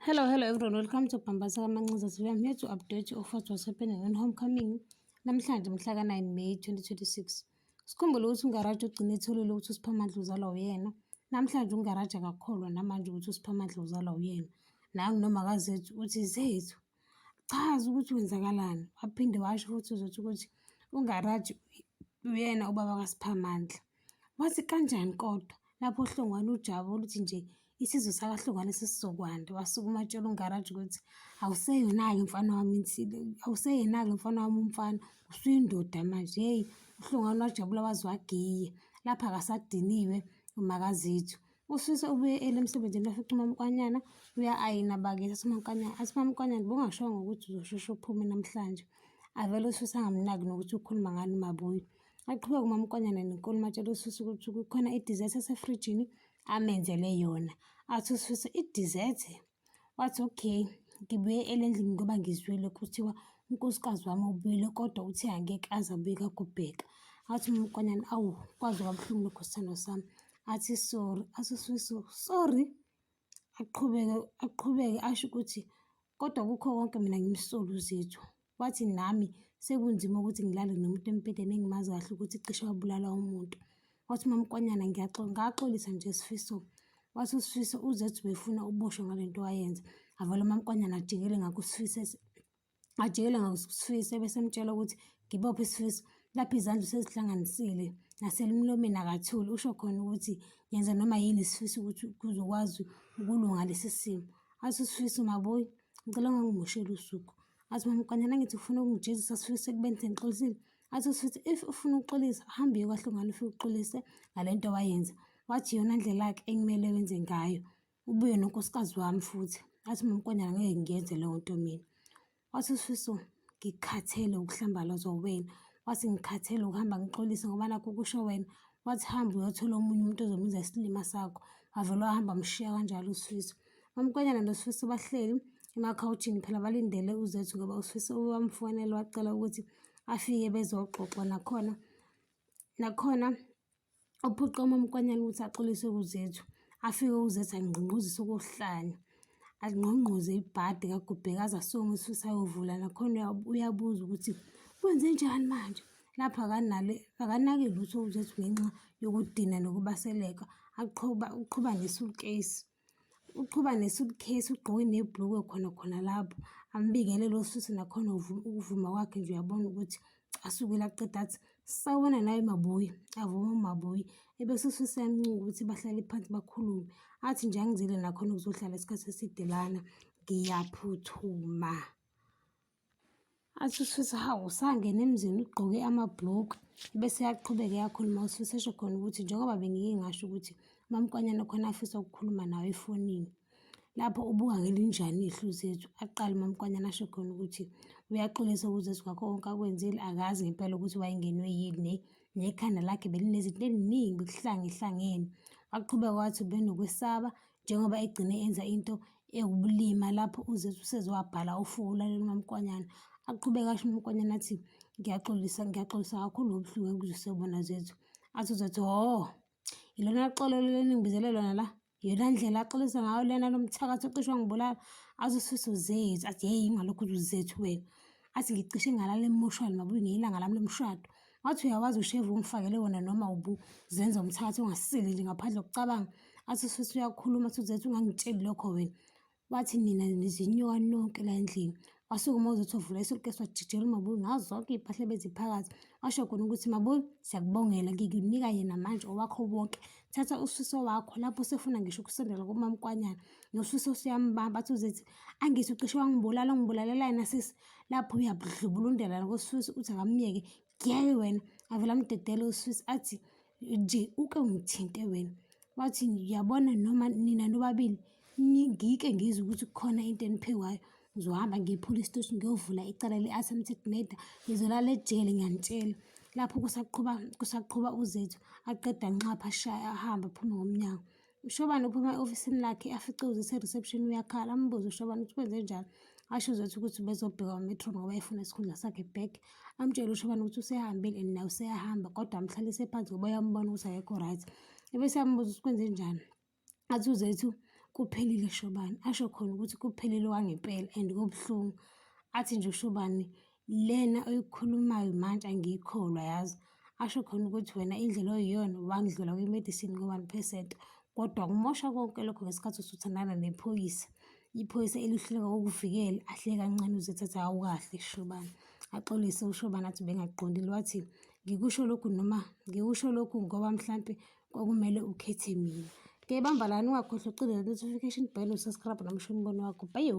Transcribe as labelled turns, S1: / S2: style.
S1: Hello, hello everyone. Welcome to Bhambatha kaMancinza TV. I'm here to update you of what was happening on Homecoming namhlanje mhla ka-9 May 2026. Sikhumbule ukuthi uNgaraja ugcine etholile ukuthi uSiphamandla uzalwa uyena. Namhlanje uNgaraja akakholwa namanje ukuthi uSiphamandla uzalwa uyena. Nangu noMakazethu uthi Zethu, chaza ukuthi kwenzakalani. Waphinde washo futhi uZethu ukuthi uNgaraji uyena ubaba kaSiphamandla. Wathi kanjani kodwa? Lapho uHlongwane ujabula uthi nje isizwe sakaHlongwane sesizokwanda. Wasukuma atshela uNgaraji ukuthi awuseyona-ke mfana wami awuseyena-ke mfana wami umfana, usuyindoda manje. Hheyi, uHlongwane wajabula waze wagiya. Lapha akasadiniwe uMakazethu. USifiso ubuye ele emsebenzini wafica uMamkwanyana uya-ayina bakithi. Athi uMamkwanyana, athi uMamkwanyana bowungashongo ukuthi uzosheshe uphume namhlanje. Avele uSifiso angamnaki nokuthi ukhuluma ngani uMabuyi. Aqhubeke uMamkwanyana nenkulumo atshele uSifiso ukuthi kukhona i-dessert esefrijini amenzele yona. Athi uSifiso i-dessert? Wathi okay, ngibuye elendlini ngoba ngizwile kuthiwa unkosikazi wami ubuyile kodwa uthe angeke aze abuye kaGubheka. Athi uMamkwanyana awu kwaze kwabuhlungu lokho sithandwa sami. Athi sorry, athi uSifiso sorry. Aqhubeke aqhubeke asho ukuthi kodwa kukho konke mina ngimsole uZethu. Wathi nami sekunzima ukuthi ngilale nomuntu embhedeni engimazi kahle ukuthi cishe wabulala umuntu. Wathi uMamkwanyana ngaxolisa nje Sifiso. Wathi uSifiso uZethu ubefuna uboshwe ngale nto wayenza. Avele uMamkwanyana ajikele ngakuSifiso ajikele ngakuSifiso ebese emtshela ukuthi ngibophe Sifiso. Lapho izandla usezihlanganisile nasemlomeni akathuli usho khona ukuthi yenza noma yini Sifiso ukuthi kuzokwazi ukulunga lesi simo. Athi uSifiso mabuyi ngicela ungangimosheli usuku. Athi uMamkwanyana angithi ufuna ukungijezisa Sifiso ekubeni sengixolisile. Athi uSifiso if ufuna ukuxolisa hambe uye kwaHlongwane ufike uxolise ngale nto wayenza. Wathi iyona ndlela-ke ekumele wenze ngayo. Ubuye nonkosikazi wami futhi. Athi uMamkwanyana ngeke ngiyenze leyo nto mina. Wathi uSifiso ngikhathele ukuhlambalazwa uwena. Wathi ngikhathele ukuhamba ngixolise ngoba nakhu kusho wena. Wathi hamba uyothola omunye umuntu ozomenza isilima sakho. Wavele wahamba wamshiya kanjalo uSifiso. UMamkwanyana noSifiso bahleli emakhawushini phela balindele uZethu ngoba uSifiso wamfonela wacela ukuthi afike bezoxoxa nakhona nakhona uphoqa uMamkwanyana ukuthi axolise kuZethu. Afike uZethu angqongqozise okohlanya, angqongqoze ibhadi kaGubheka aze asukume uSifiso ayovula nakhona uyabuza ukuthi kwenzenjani manje. Lapho akanalo akanaki lutho uZethu ngenxa yokudina nokubaseleka aqhuba uqhuba ne-suitcase. Uqhuba ne-suitcase ugqoke nebhulukwe khona khona lapho. Ambingelele uSifiso nakhona ukuvuma kwakhe nje uyabona ukuthi asukile aqeda athi, sawubona nawe Mabuyi. Avume uMabuyi. Ebese uSifiso eyamncenga ukuthi bahlale phansi bakhulume. Athi nje angizile nakhona ukuzohlala isikhathi eside lana, ngiyaphuthuma. Athi uSifiso, hawu usangena emzini ugqoke amabhulukwe. Ebese eyaqhubeka eyakhuluma uSifiso esho khona ukuthi njengoba bengike ngasho ukuthi uMamkwanyana khona afisa ukukhuluma nawe efonini. Lapho ubuka ngelinjani ihlo uZethu, aqale uMamkwanyana asho khona ukuthi uyaxolisa kuZethu ngakho konke akwenzile, akazi ngempela ukuthi wayengenwe yini nekhanda lakhe belinezinto eziningi bekuhlangehlangene. Waqhubeka wathi ubenokwesaba njengoba egcine enza into ewubulima lapho uZethu useze wabhala ufuku ulalela uMamkwanyana. Aqhubeke asho uMamkwanyana athi, ngiyaxolisa, ngiyaxolisa kakhulu ngobuhlungu engikuzwise bona Zethu. Athi uZethu, hho, ilona xolo leli eningibizele lona la? Iyona ndlela axolisa ngayo lena lo mthakathi ocishe wangibulala? Athi uSifiso Zethu, athi hheyi ungalokhu uthi uZethu wena. Athi ngicishe ngalala emoshwali mabuye ngelanga lami lomshado. Wathi uyawazi ushevu ongifakele wona noma ubuzenza umthakathi ongasile nje ngaphandle kokucabanga. Athi uSifiso uyakhuluma athi uZethu ungangitsheli lokho wena. Wathi nina nizinyoka nonke la endlini. Wasukuma uZethu wavula isuitcase wajijela uMabuyi ngazo zonke iy'mpahla ebeziphakathi. Washo khona ukuthi Mabuyi siyakubongela ngikunika yena manje owakho wonke. Thatha uSifiso wakho lapho usefuna ngisho ukusondela kuMamkwanyana. NoSifiso usuyambamba athi uZethu angithi ucishe wangibulala ungibulalela yena sisi. Lapho uyabudlubulundela nakuSifiso uthi akamyeke ngeke wena. Avele amdedele uSifiso athi nje uke ungithinte wena. Wathi ngiyabona noma nina nobabili ngike ngizwe ukuthi kukhona into eniphekwayo ngizohamba ngiye e-police station ngiyovula icala le-attempted murder ngizolala ejele ngiyanitshela. Lapho kusaqhuba kusaqhuba uZethu aqeda nxapha ashaye ahambe aphume ngomnyango. UShobane uphuma e-ofisini lakhe afice uZethu e-reception uyakhala ambuze uShobane ukuthi kwenzenjani. Asho uZethu ukuthi ubezobheka umetron ngoba efuna isikhundla sakhe back. Amtshele uShobane ukuthi usehambile and naye useyahamba kodwa amhlalise phansi ngoba uyambona ukuthi akekho right. Ebese yambuza ukuthi kwenzenjani. Athi uZethu Kuphelile Shobane, asho khona ukuthi kuphelile okwangempela and kubuhlungu. Athi nje uShobane, lena oyikhulumayo manje angiyikholwa yazi. Asho khona ukuthi wena indlela oyiyona wangidlula kwi-medicine ngo-1%, kodwa kumosha konke lokho ngesikhathi usuthandana nephoyisa. Iphoyisa elihluleka ukukuvikela, ahleke kancane uZethu athi awukahle Shobane. Axolise uShobane athi ubengaqondile wathi ngikusho lokhu noma ngikusho lokhu ngoba mhlampe kwakumele ukhethe mina. Ke bamba lana ungakhohlwa ucindezela notification bell, usubscribe noma usho umbono wakho. Bye.